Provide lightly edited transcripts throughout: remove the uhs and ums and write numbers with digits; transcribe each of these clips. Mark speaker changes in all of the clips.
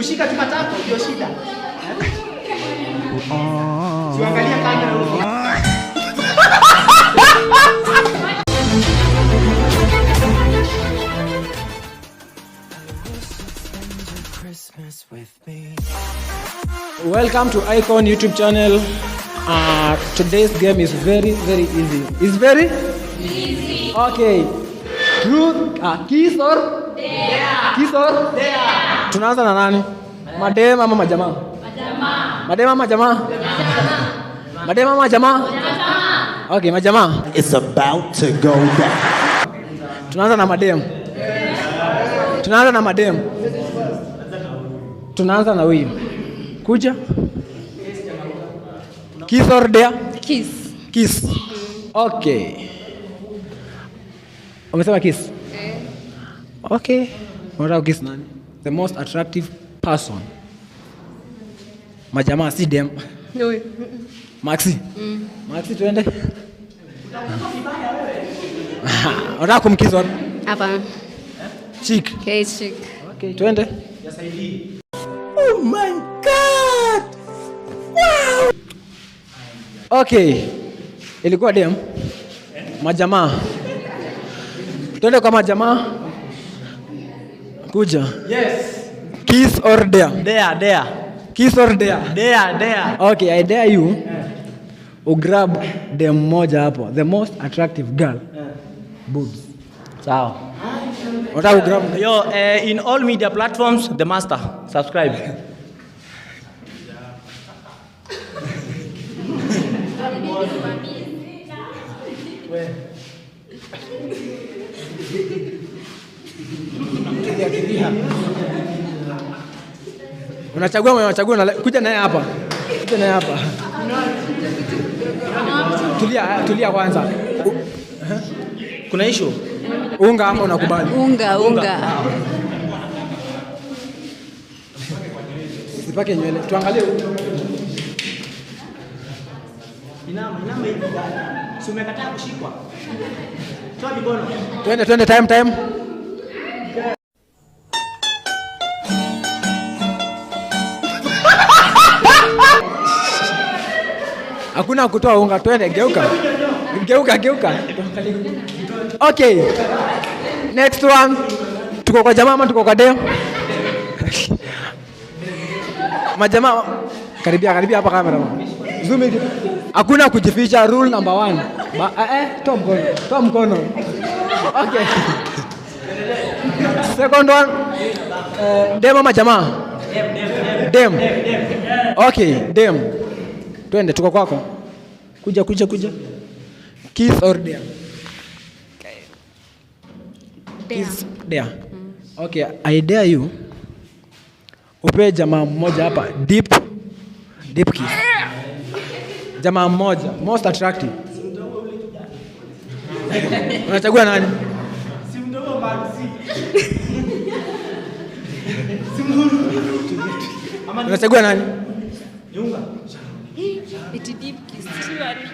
Speaker 1: Kushika tu matako ndio shida. Siangalia kamera huko.
Speaker 2: Welcome to Icon YouTube channel. Today's game is very very easy. It's very easy. Okay. Truth, kiss or dare. Kiss or dare. Tunaanza na nani? Madem ama majamaa? Majamaa. Madem ama majamaa? Majamaa. Madem ama majamaa? Majamaa. Okay, majamaa.
Speaker 3: It's about to go down.
Speaker 2: Tunaanza na madem. Tunaanza na madem. Tunaanza na huyu. Kuja. Kiss or dare?
Speaker 4: Kiss.
Speaker 2: Kiss. Okay. Umesema kiss?
Speaker 4: Eh.
Speaker 2: Okay. Unataka kiss nani? The most attractive person. Majamaa si dem.
Speaker 4: No.
Speaker 2: Maxi. Maxi tuende. Unataka kumkiss wapi?
Speaker 4: Hapa.
Speaker 2: Chick.
Speaker 4: Okay, chick.
Speaker 2: Okay, tuende.
Speaker 3: Oh my God! Wow!
Speaker 2: Okay. Ilikuwa dem. Majamaa. Tuende kwa majamaa. Kuja.
Speaker 1: Yes.
Speaker 2: Kiss or dare?
Speaker 1: Dare, dare.
Speaker 2: Kiss or dare?
Speaker 1: Dare, dare.
Speaker 2: Okay, I dare you. Ugrab dem moja hapo. The most attractive girl. Boobs.
Speaker 1: Sawa.
Speaker 2: Unataka kugrab?
Speaker 1: Yo, in all media platforms, The Master. Subscribe.
Speaker 2: Unachagua mwenye unachagua na kuja naye hapa. Kuja naye hapa. Tulia, tulia kwanza.
Speaker 1: Kuna issue?
Speaker 2: Unga ama unakubali?
Speaker 4: Unga, unga.
Speaker 2: Usipake nywele. Tuangalie.
Speaker 1: Inama, inama hivi. Si umekataa kushikwa. Toa mikono.
Speaker 2: Twende, twende, time time. Hakuna kutoa unga, twende, geuka. Geuka, geuka. Okay. Next one. Tuko kwa jamaa ama tuko kwa dem? Majamaa, karibia karibia hapa kamera. Zoom in. Hakuna kujificha, rule number 1. Toa mkono. Toa mkono. Okay. Second one. Dem ama jamaa? Dem. Okay, dem. Twende, tuko kwako. Kuja kuja kuja. Kiss or dare? Kiss, dare. Okay, I dare you. Upe jamaa mmoja hapa deep deep kiss. Jamaa mmoja most attractive. Unachagua nani?
Speaker 1: Si mdogo Maxi.
Speaker 2: Unachagua nani?
Speaker 1: Nyunga.
Speaker 4: Iti deep kiss. Surely.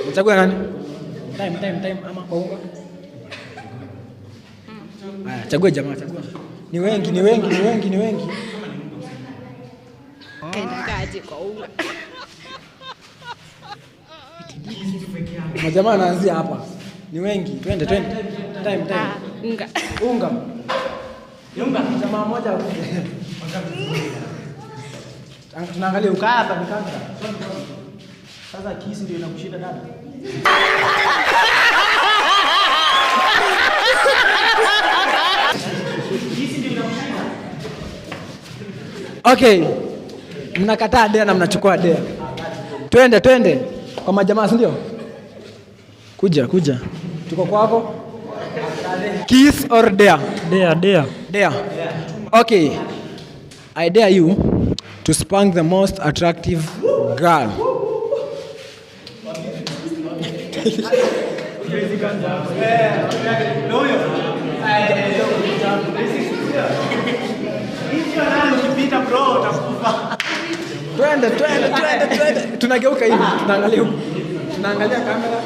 Speaker 2: Unachagua nani? Time time time ama kwa unga. Haya, chagua jamaa, chagua. Ni wengi, ni wengi, ni wengi, ni wengi.
Speaker 4: Kaenda kaje kwa unga.
Speaker 2: Majamaa anaanzia hapa. Ni wengi. Twende, twende. Time time.
Speaker 4: Ah, unga.
Speaker 2: Unga.
Speaker 1: Nyunga.
Speaker 2: Jamaa mmoja akuje. Tunaangalia
Speaker 1: Kaa hapa ni kamera. Sasa kiss ndio inakushinda dada. Kiss ndio inakushinda.
Speaker 2: Okay. Mnakataa dare na mnachukua dare. Twende twende. Kwa majamaa, si ndio? Kuja kuja. Tuko kwako. Kiss or dare?
Speaker 5: Dare, dare.
Speaker 2: Dare. Okay. I dare you to spank the most attractive girl. Twende, twende, twende, twende. Tunageuka hivi, tunaangalia huku. Tunaangalia kamera.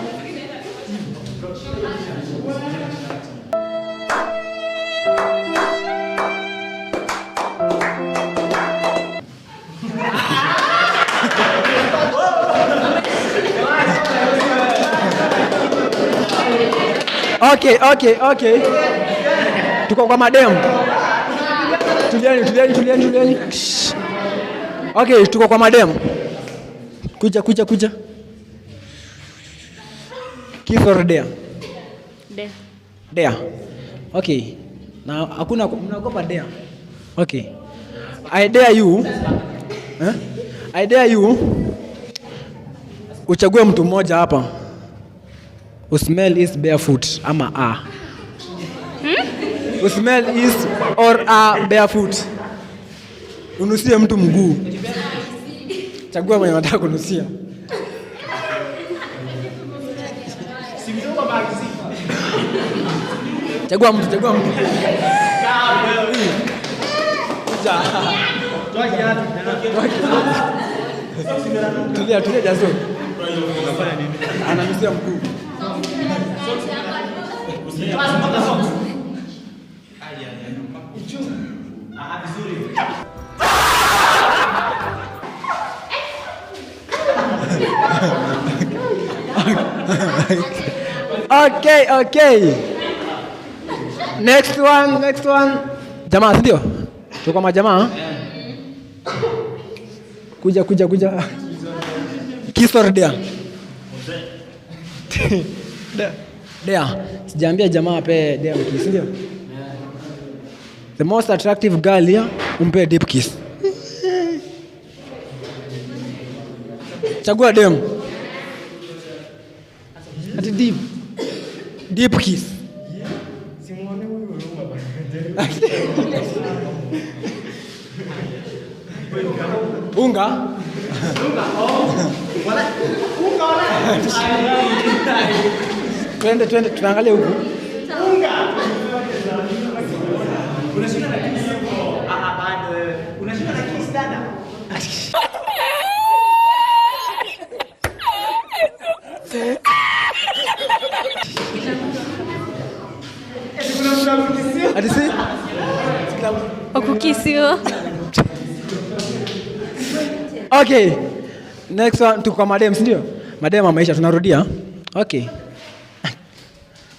Speaker 2: Okay. Tuko kwa madem. Tulieni, tulieni, tulieni, tulieni. Shh. Okay, tuko kwa madem. Kuja, kuja, kuja. Kiss or dare?
Speaker 4: Dare.
Speaker 2: Dare. Okay. Na hakuna mnaogopa dare. Okay. I dare you. Eh? I dare you. Uchague mtu mmoja hapa. Usmell is barefoot ama a. Usmell is or a barefoot. Unusie mtu mguu. Chagua mwenye unataka kunusia. Chagua mtu, chagua mtu. Kuja. Tulia, tulia Jazo. Ananusia mguu. Okay. Next one, next one. Jamaa, si ndio? Tuko majamaa? Kuja, kuja, kuja. Kiss or dare? Dare. Sijaambia jamaa ape dare kiss, ndio? The most attractive girl here, umpe deep kiss. Chagua dem. Ati deep. Deep kiss. Unga. Twende, twende, tunaangalia huku.
Speaker 1: Unashinda na kiss. Ah, bado wewe. Unashinda na kiss dada.
Speaker 2: Ati si?
Speaker 4: Wakukisiwa.
Speaker 2: Okay. Next one tuko kwa madem, si ndio? Madem wa maisha tunarudia. Okay.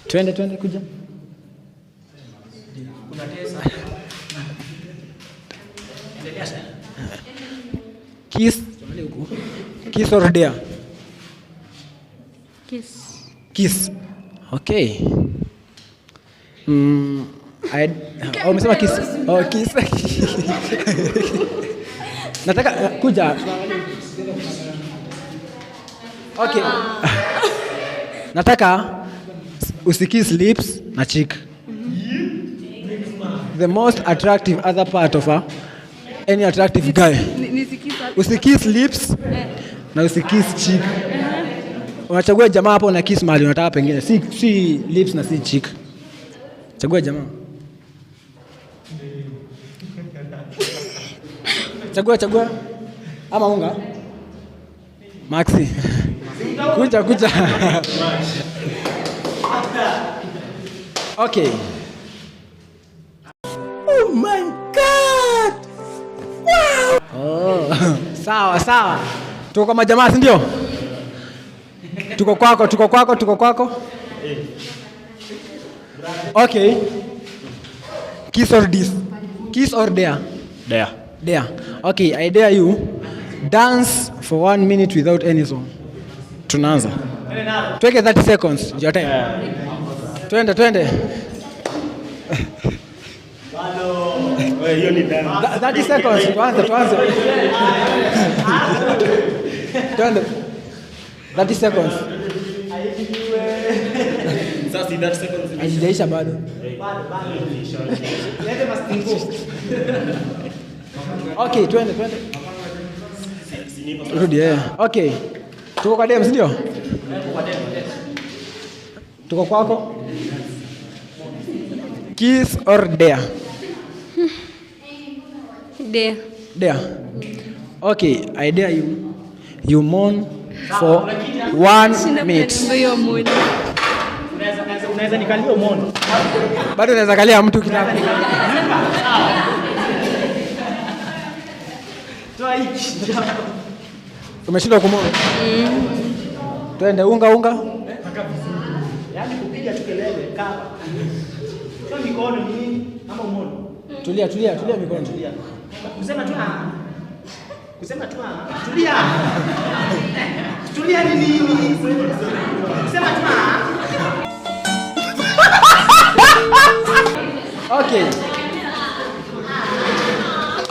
Speaker 2: Twende, twende kuja. Kiss. Kiss or dare?
Speaker 4: Kiss.
Speaker 2: Kiss. Okay. I, oh, umesema kiss. Oh, kiss. Nataka kuja. Okay. Nataka usikiss lips na cheek. The most attractive other part of a any attractive guy.
Speaker 4: Nisikisa.
Speaker 2: Usikiss lips na usikiss cheek. Unachagua jamaa hapo na kiss mahali unataka pengine. Si lips na si cheek. Chagua jamaa. Chagua, chagua. Ama unga. Maxi. Kuja, kuja. Okay.
Speaker 3: Oh my God! Wow!
Speaker 2: Oh. Sawa, sawa. Tuko kwa majamaa, si ndio? Tuko kwako, tuko kwako, tuko kwako. Okay. Kiss or diss? Kiss or dare?
Speaker 1: Dare.
Speaker 2: Dare. Okay, I dare you. Dance for 1 minute without any song. Tunaanza. Tuweke 30 seconds. Your time. Twende, twende.
Speaker 1: Wewe hiyo ni dance.
Speaker 2: 30 seconds. Tuanze, tuanze. Twende. 30 seconds.
Speaker 1: Sasa si 30 seconds.
Speaker 2: Haijaisha bado. Okay, twende, twende. Rudi, eh. Okay. Tuko kwa dem, si ndio? Tuko kwako. Kiss or dare?
Speaker 4: Dare.
Speaker 2: Dare. Okay, I dare you. You mourn for 1 minute.
Speaker 4: Hiyo mourn.
Speaker 1: Unaweza nikalia mourn.
Speaker 2: Bado unaweza kalia mtu kitako.
Speaker 1: Toa hiki. Umeshindwa
Speaker 2: kumwona? Twende unga unga.
Speaker 1: Yaani kupiga tu kelele kama. Sio mikono ni nini? Ama umono.
Speaker 2: Tulia, tulia, tulia mikono.
Speaker 1: Tulia. Kusema tu ah. Kusema tu ah. Tulia. Tulia ni nini? Kusema tu ah.
Speaker 2: Okay.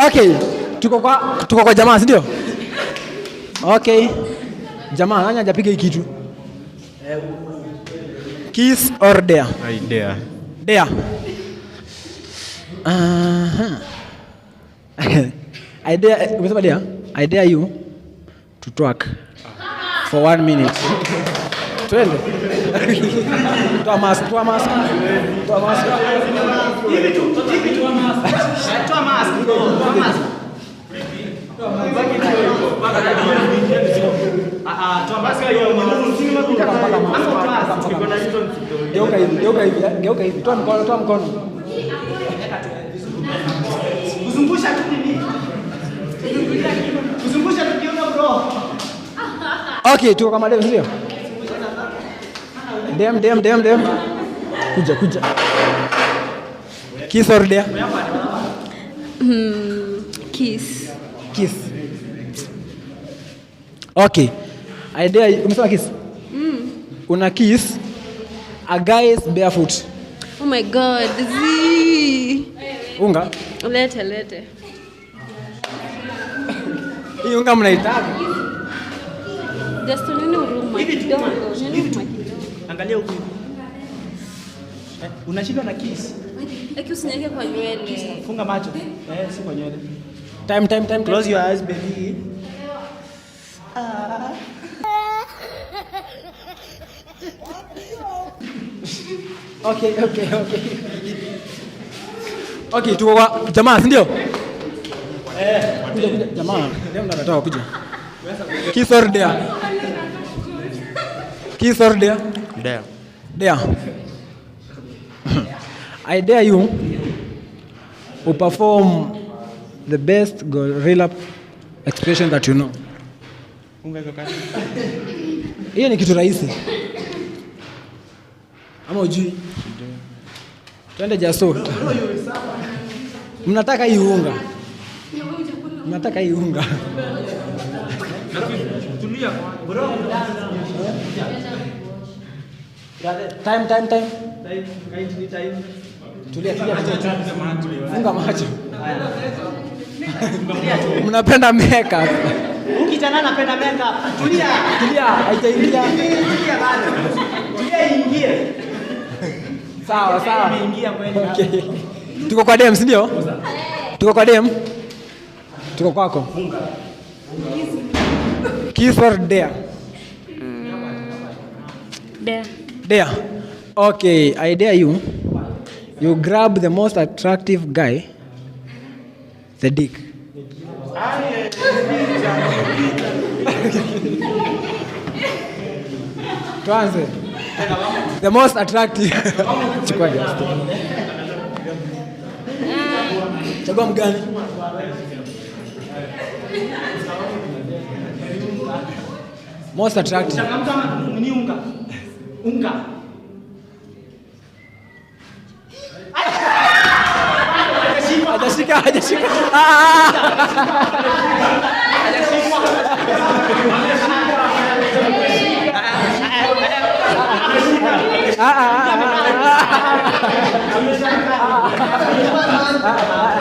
Speaker 2: Okay. Tuko kwa jamaa, si ndio? Okay. Jamaa nani hajapiga hii kitu? Kiss or dare?
Speaker 5: I dare.
Speaker 2: Dare. Aha. I dare, umesema dare? I dare you to twerk for one minute. Twende. Toa mask, toa mask. Toa mask.
Speaker 1: Hivi tu, hivi tu. Toa mask, toa mask. Ah ah, toa mask hiyo.
Speaker 2: Mpaka mask.
Speaker 1: Ama toa mask.
Speaker 2: Geuka hivi, geuka hivi, geuka hivi. Toa mkono, toa mkono.
Speaker 1: Kuzungusha tu nini? Kuzungusha tu kiuno bro.
Speaker 2: Okay, tuko kama dem, sio? Dem, dem, dem, dem. Kuja, kuja. Kiss or dare?
Speaker 4: Kiss.
Speaker 2: Kiss. Okay. I dare you. Umesema kiss? Una kiss a guy's barefoot.
Speaker 4: Oh my God. Zii.
Speaker 2: Unga.
Speaker 4: Lete, lete.
Speaker 2: Hii unga mnaitaka.
Speaker 4: Just nini huruma
Speaker 1: Hivi tu.
Speaker 4: kidogo. Nini
Speaker 1: Hivi tu.
Speaker 4: huruma kidogo.
Speaker 1: Angalia huku hivi. Eh, unashindwa na kiss.
Speaker 4: Lakini usiniweke kwa nywele.
Speaker 1: Funga macho. Eh, si kwa nywele.
Speaker 2: Time, time, time. Time.
Speaker 1: Close your eyes baby.
Speaker 2: Okay. Okay, tuko kwa jamaa, si ndio? Eh. Kuja, kuja, jamaa. Ndio mnataka kuja. Kiss or dare? Kiss or dare?
Speaker 5: Dare.
Speaker 2: Dare. I dare you to perform the best gorilla expression that you know. Hiyo ni kitu rahisi. Ama ujui? Twende Jaso. Mnataka hii unga. Mnataka hii unga.
Speaker 1: Tulia. Bro,
Speaker 2: Time, time, time.
Speaker 1: Time, kindly time.
Speaker 2: Tulia, tulia, tulia. Funga macho. Mnapenda makeup.
Speaker 1: Huyu kijana anapenda makeup. Tulia.
Speaker 2: Tulia, haijaingia.
Speaker 1: Tulia bado. Tulia ingie.
Speaker 2: Sawa, sawa.
Speaker 1: Imeingia kweli.
Speaker 2: Okay. Tuko kwa dem, si ndio? Tuko kwa dem. Tuko kwako. Kiss or dare?
Speaker 4: Dare.
Speaker 2: Dare. Okay, I dare you. You grab the most attractive guy, the dick. Tuanze. The most attractive. Chukua just. Chagua mgani? Most attractive.
Speaker 1: Changamka ama ni unga. Unga.
Speaker 2: Hajashika, hajashika. Ah! Ah, ah, ah,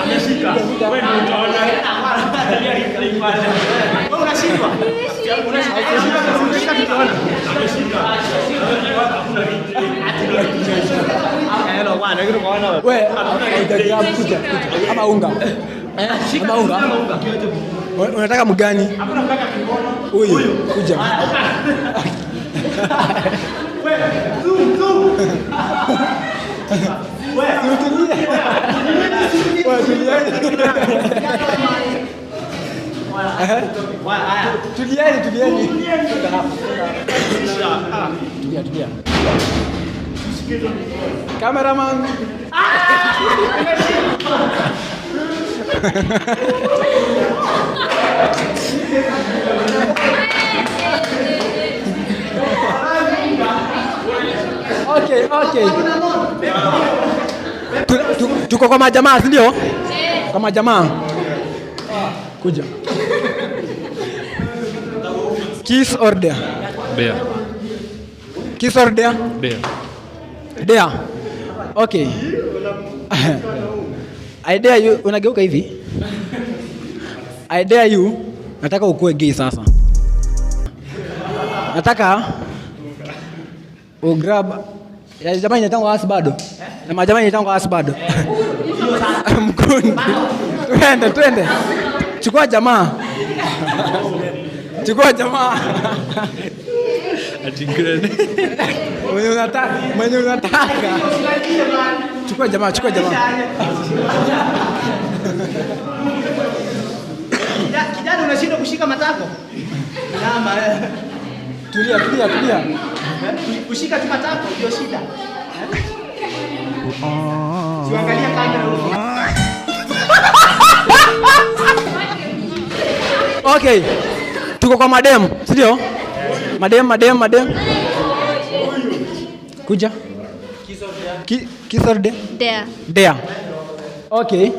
Speaker 1: Ameshika. Wewe ndio utaona. Wewe unashindwa. Unashindwa tukiona.
Speaker 2: We, haujagrab, kuja, kuja. Ama unga. Ama unga. Unataka mgani? Huyu, kuja.
Speaker 1: Zoom, zoom.
Speaker 2: Utulie. Wewe tulieni. Tulieni, tulieni. Tulia, tulia. Cameraman. Okay, okay. Tuko kwa majamaa, si ndio? Kwa majamaa. Kuja. Kiss or dare?
Speaker 5: Dare.
Speaker 2: Kiss or dare?
Speaker 5: Dare.
Speaker 2: Dare. Okay. I dare you, unageuka hivi. I dare you, nataka ukue gay sasa. Nataka ugrab ya jamaa inaitangwa as bado. Na majamaa inaitangwa as bado. Mkundi. Twende, twende. Chukua jamaa. Chukua jamaa.
Speaker 5: Ati grenade.
Speaker 2: Mwenye unataka, mwenye unataka. Chukua jamaa, chukua jamaa.
Speaker 1: Kijana unashindwa kushika matako. Nama.
Speaker 2: Tulia, tulia, tulia.
Speaker 1: Kushika tu matako ndio shida. Siangalia kamera huko.
Speaker 2: Okay. Tuko kwa madem, si ndio? Madem, madem, madem. Kuja. Kiss or dare?
Speaker 4: Dare.
Speaker 2: Dare. Okay.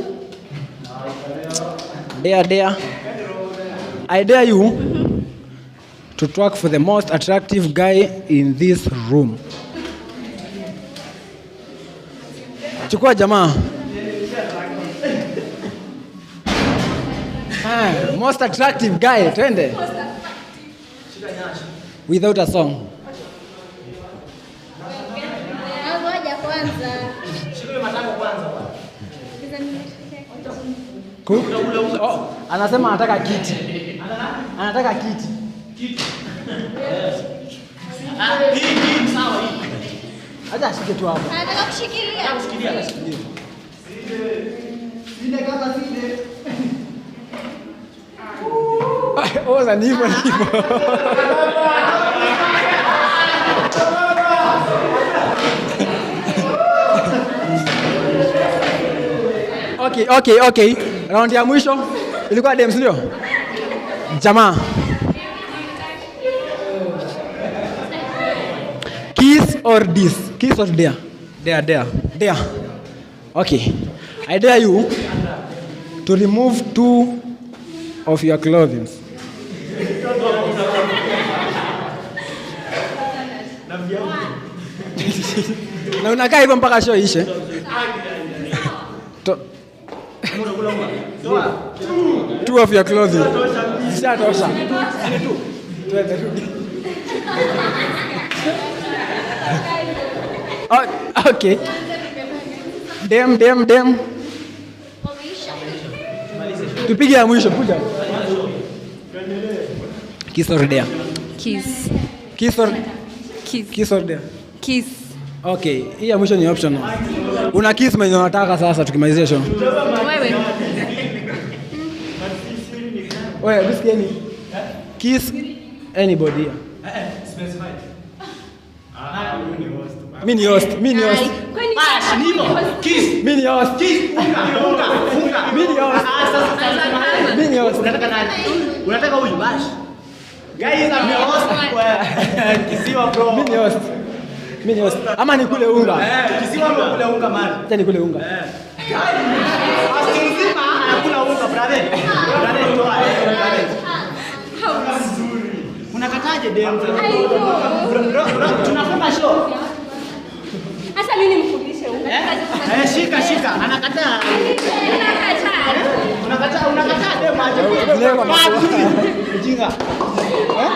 Speaker 2: Dare, dare. I dare you to talk for the most attractive guy in this room. Chukua jamaa. Ah, most attractive guy, twende. Without a song.
Speaker 6: Ngoja kwanza.
Speaker 2: Oh, anasema anataka kiti. Anataka kiti. Acha ashike tu hapo.
Speaker 6: Anataka kushikilia.
Speaker 2: Oza ni hivyo ni hivyo. Okay, okay, okay. Round ya mwisho ilikuwa dem, ndio? Jamaa. Kiss or diss? Kiss or dare?
Speaker 5: Dare, dare.
Speaker 2: Dare. Okay. I dare you to remove two of your clothing. Na unakaa hivyo mpaka show ishe. Two of your clothing. Zishatosha. Twende rudi. Oh, okay. Dem, dem, dem. Tupige ya mwisho, kuja. Kiss or dare?
Speaker 4: Kiss.
Speaker 2: Kiss or
Speaker 4: Kiss.
Speaker 2: Kiss or dare?
Speaker 4: Kiss.
Speaker 2: Okay, hii ya mwisho ni optional. Una kiss mwenye unataka sasa tukimalizia show.
Speaker 4: Wewe.
Speaker 2: Wewe, msikieni. Kiss anybody here. Mimi ni host, mimi ni host.
Speaker 4: Kwani
Speaker 1: Ni hivyo. Kiss.
Speaker 2: Mimi ni host.
Speaker 1: Kiss. Funga, funga, funga.
Speaker 2: Mimi ni host.
Speaker 1: Ah, sasa sasa.
Speaker 2: Mimi ni host.
Speaker 1: Unataka nani? Unataka huyu bash. Guys, I'm your host. Kisiwa bro.
Speaker 2: Mimi ni host. Mimi ni host. Ama nikule unga.
Speaker 1: Eh, kisiwa bro kule unga man.
Speaker 2: Acha nikule unga.
Speaker 1: Host mzima anakula unga brother. Brother toa. Brother. Unakataje dem? Bro, bro, bro, tunafunga show.
Speaker 4: Sasa mimi nimfundishe unga.
Speaker 1: Eh, shika shika. Anakataa.
Speaker 4: Nakataa.
Speaker 1: Unakataa, unakataa dem aje.
Speaker 2: Leo kwa
Speaker 1: Mjinga. Eh?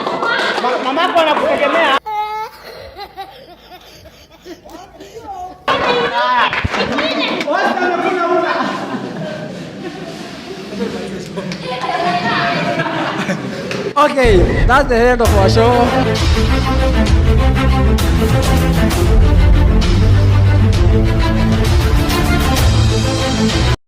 Speaker 1: Mamako anakutegemea. Haya. Wote wamekula unga.
Speaker 2: Okay, that's the end of our show.